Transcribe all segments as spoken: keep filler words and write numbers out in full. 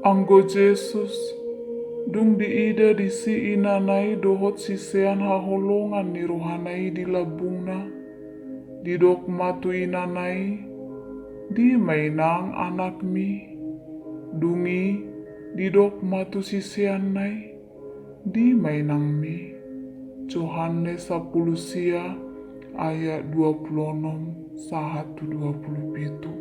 Anggo Jesus, dung diida disi inana i dohot sisean haholongan ni rohana i di lambungna, didok ma tu inana i, "Dima inang anakmi?" Dung i didok ma tu siseanna i, "Dima inangmi?" Johannes sampulu sia ayat dua pulu onom sahat tu dua pulu pitu.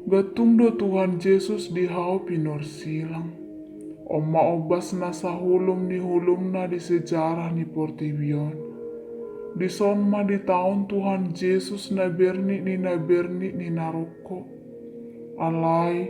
Gantung do Tuhan Jesus di hau pinorsilang. On ma ombas na saholom ni holomna di sejarah ni portibi on. Dison ma ditaon Tuhan Jesus na bernit ni na bernit ni na rongkop. Alai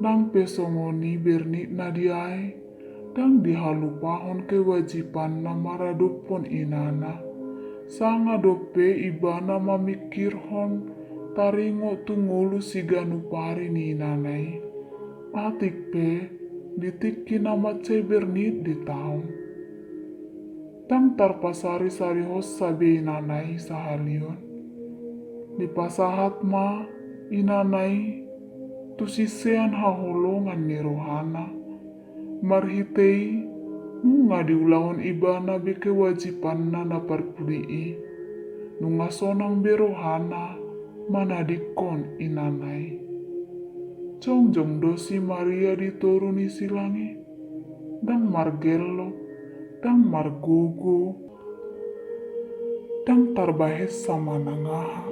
nang pe songon i bernitna di ai, ndang dihalupahon kewajibanna maradophon inana. Sanga dope ibana mamingkirhon taringot tu ngolu siganup ari ni inana i. Atik pe di tingki na mansai bernit ditaon. Ndang tarpasari-sarihonsa be inana i sahali on. Dipasahat ma inana i tu sisean haholongan ni rohana. Marhite i nunga diulahon ibana be kewajibanna na parpudi i. Nunga sonang be rohana manadingkon inana i. Jongjong do si Maria di toru ni silang i. Ndang margellok, ndang margogo, ndang tarbahensa manang aha.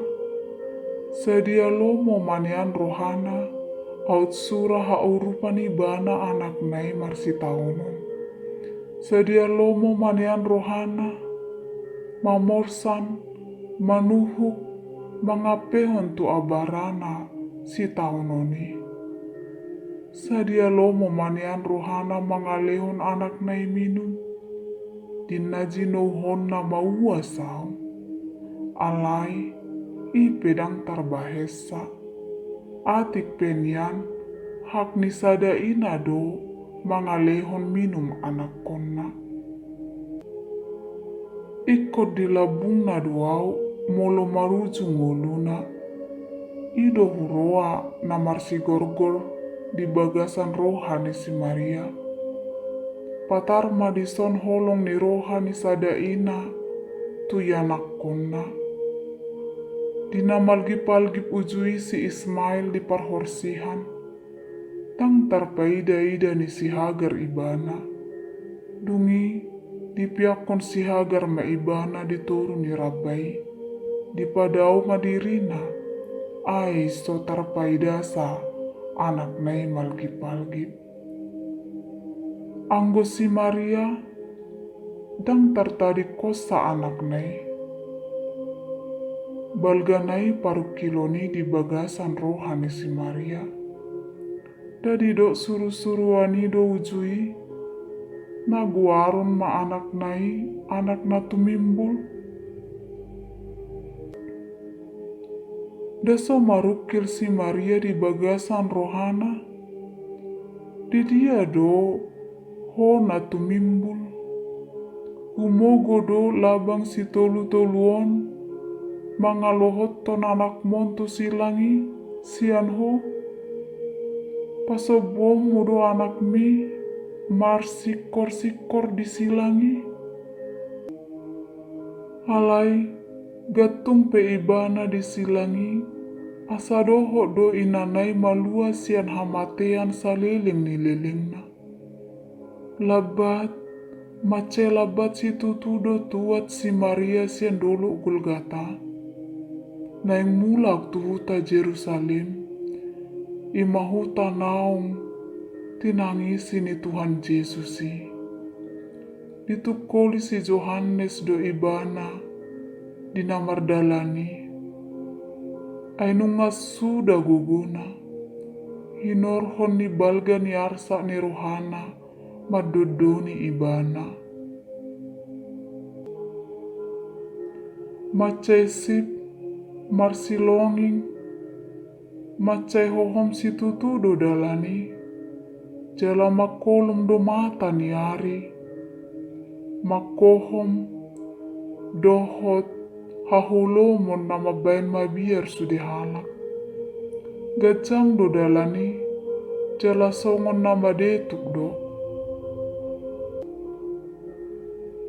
Sadia lomo ma nian rohana, aut sura haurupan ibana anakna i marsitaonon. Sadia lomo ma nian rohana, mamorsan, manuhuk, mangampehon tu abarana sitaonon i. Sadia lomo ma nian rohana mangalehon anakna i minum, di na jinouhonna ma ua saung. Alai i pe ndang tarbahensa. Atik pe nian hak ni sada ina do mangalehon minum anakkonna. Ingkon di lambungna do au molo marujung ngoluna. I do huroa na marsigorgor di bagasan roha ni si Maria. Patar ma dison holong ni roha ni sada ina tu ianakkonna. Di na malgip-algip uju i si Ismail di parhorsihan, ndang tarpaida-ida ni si Hagar ibana. Dung i dipeakkon si Hagar ma ibana di toru ni ramba i. Dipadao ma dirina, ai so tarpaidasa anakna i malgip-algip. Anggo si Maria, ndang tartadingkonsa anakna i. Balgana i parungkilon i di bagasan roha ni si Maria. Nda didok suru-suruan i do uju i, na goaron ma anakna i anak na tumimbul. Nda so marungkil si Maria di bagasan rohana, di dia do ho na tumimbul? Humogo do labang sitolu-tolu on mangalohothon anakmon tu silang i sian ho? Pasombuonmu do anakmi marsingkor-singkor di silang i? Alai gantung pe ibana di silang i, asa dohot do inana i malua sian hamatean saleleng ni lelengna. Lambat, mansai lambat situtu do tuat si Maria sian dolok Golgata. Naeng mulak tu huta Jerusalem, i ma huta naung tinangisi ni Tuhan Jesus i. Ditungkoli si Johannes do ibana di na mardalan i. Ai nunga suda gogona, hinorhon ni balga ni arsak ni rohana mandondoni ibana. Mansai sip, marsilonging, mansai hohom situtu do dalan i, jala mangkolom do mata ni ari, manghohom dohot haholomon na mambaen mabiar sude halak. Ganjang do dalan i, jala songon na madetuk do.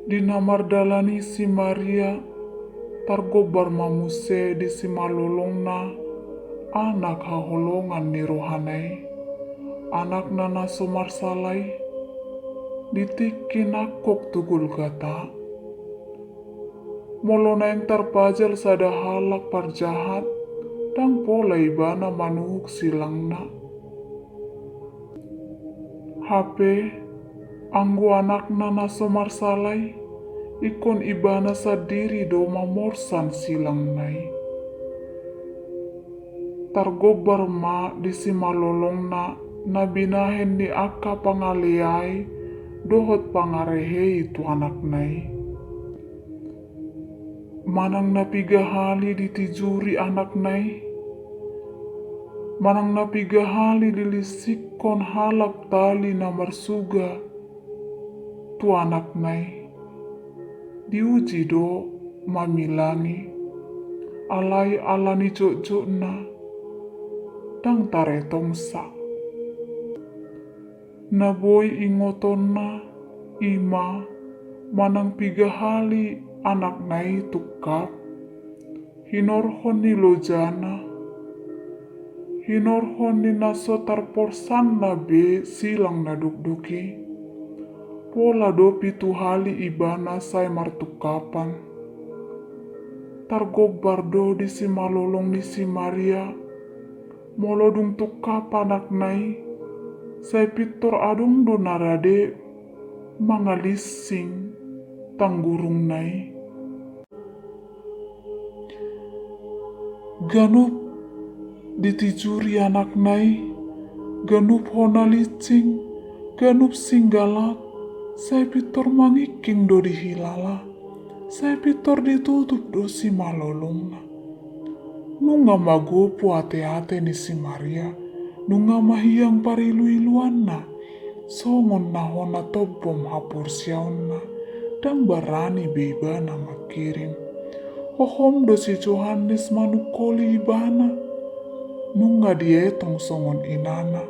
Di na mardalan i si Maria, targombar ma muse di simalolongna anak haholongan ni rohana i, anakna na so marsala i, di tingki nangkok tu Golgata. Molo naeng tarpajal sada halak parjahat, ndang pola ibana manuhuk silangna. Hape, anggo anakna na so marsala i, ingkon ibana sandiri do mamorsan silangna i. Targombar ma di simalolongna na binahen ni angka pangaleai dohot pangarehei tu anakna i. Manang na piga hali ditijuri anakna i, manang na piga hali dilisikkon halak tali na marsuga tu anakna i, diuji do mamilangi, alai ala ni jotjotna, ndang taretongsa. Na boi ingotonna i ma manang piga hali anakna i tungkap, hinorhon ni lojana, hinorhon ni na so tarporsanna be silang na dokdok i, pola do pitu hali ibana sai martungkapan. Targombar do di simalolong ni si Maria, molo dung tungkap anakna i, sai pintor adong do na rade mangalinsing tanggurungna i. Ganup ditijuri anakna i, ganup hona linsing, ganup singgalat, sai pintor mangingking do dihilala, sai pintor ditutup do simalolongna. Nunga magopu ateate ni si Maria, nunga mahiang pariluiluanna, songon na hona tombom haporseaonna, ndang barani be ibana mangkirim. Hohom do si Johannes manungkoli ibana. Nunga dietong songon inana,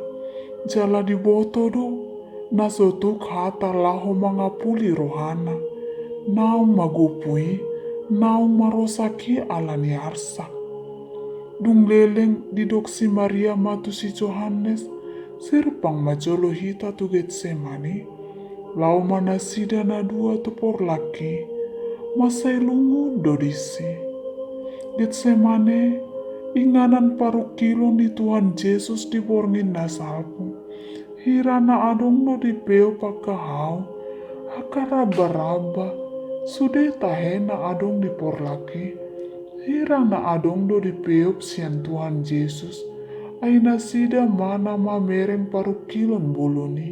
jala diboto do na so tuk hata laho mangapuli rohana. Naung magopu i, naung marosak i ala ni arsak. Dung leleng didok si Maria ma tu si Johannes, sirpang ma jolo hita tu Getsemane. Laho ma nasida na dua tu porlak i, mansai lungun do disi. Getsemane, inganan parungkilon ni Tuhan Jesus di borngin na salpu. Hira na adong do dipeop angka hau, angka rambaramba, sude tahe na adong di porlak i. Hira na adong do dipeop sian Tuhan Jesus, ai nasida ma na mamereng parungkilon bolon i.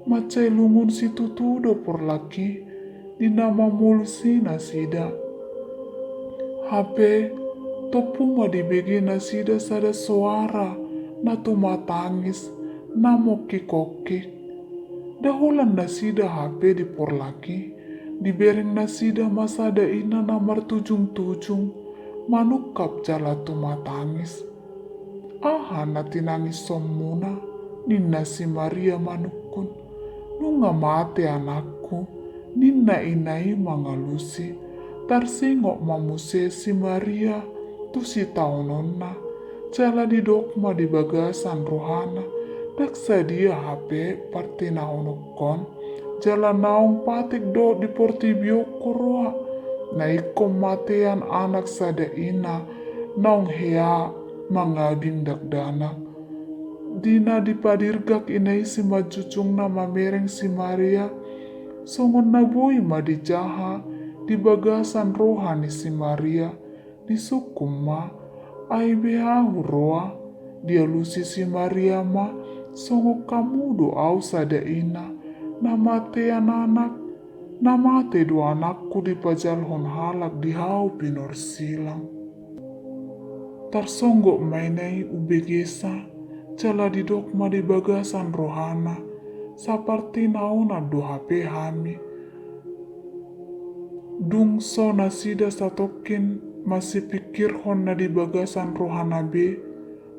Mansai lungun situtu do porlak i, di na mamolus i nasida. Hape, tompu ma dibege nasida sada soara na tumatangis, na mongkikokkik. Nda holan nasida hape di porlak i, dibereng nasida ma sada ina na martujungtujung, manungkap jala tumatangis. Aha na tinangisonmuna? Ninna si Maria manungkun. Nunga mate anakku, ninna ina i mangalusi. Tarsingot ma muse si Maria tu sitaononna, jala didok ma di bagasan rohana, ndang sadia hape partinahononhon, jala naung patik do di portibi on huroha, na ingkon matean anak sada ina naung hea mangabing dakdanak. Di na dipadirgak ina i simanjujungna mamereng si Maria, songon na boi ma dijaha di bagasan roha ni si Maria, disungkun ma, ai be ahu roa. Dialusi si Maria ma, songon hamu do ahu sada ina, na matean anak, na mate do anakku dipajalhon halak di hau pinorsilang. Tarsonggot ma ina i umbegesa, jala didok ma di bagasan rohana, sapartinaonan do hape hami. Dung so nasida satongkin masipingkirhon na di bagasan rohana be,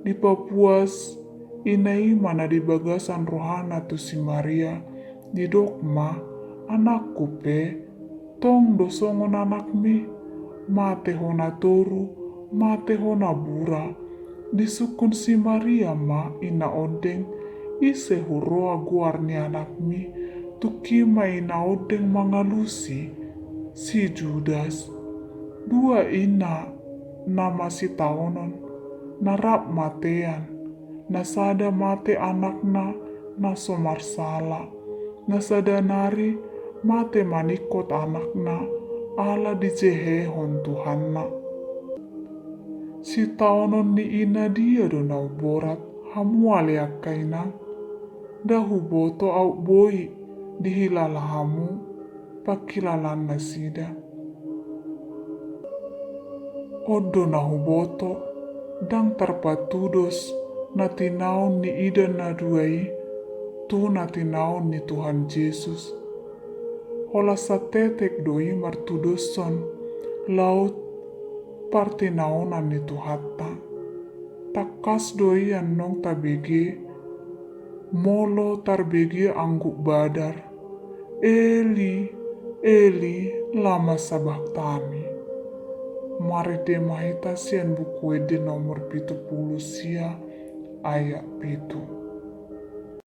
dipapuas Ina i ma na di bagasan rohana tu si Maria, didok ma, anakku pe, tong do songon anakmi, mate ho na toru, mate ho na bura. Disungkun si Maria ma ina ondeng, ise huroa goar ni anakmi, tungki ma ina ondeng mangalusi, si Judas. Dua ina na masitaonon, na rap matean, na sada mate anakna na so marsala, na sada nari mate maningkot anakna ala dijehehon Tuhanna. Sitaonon ni ina dia do na umborat, hamu ale angka inang? Nda huboto aut boi dihilala hamu pangkilalaan nasida. On do na huboto, ndang tarpatudos na tinaon ni ida na dua i tu na tinaon ni Tuhan Jesus. Holan satetek do i martudoshon laut partinaonan ni Tuhanta. Tangkas do i annon tabege, molo tarbege anggup badar, Eli, Eli, lama sabachthani? Marende ma hita sian Buku Ende nomor pitu pulu sia, ayat pitu.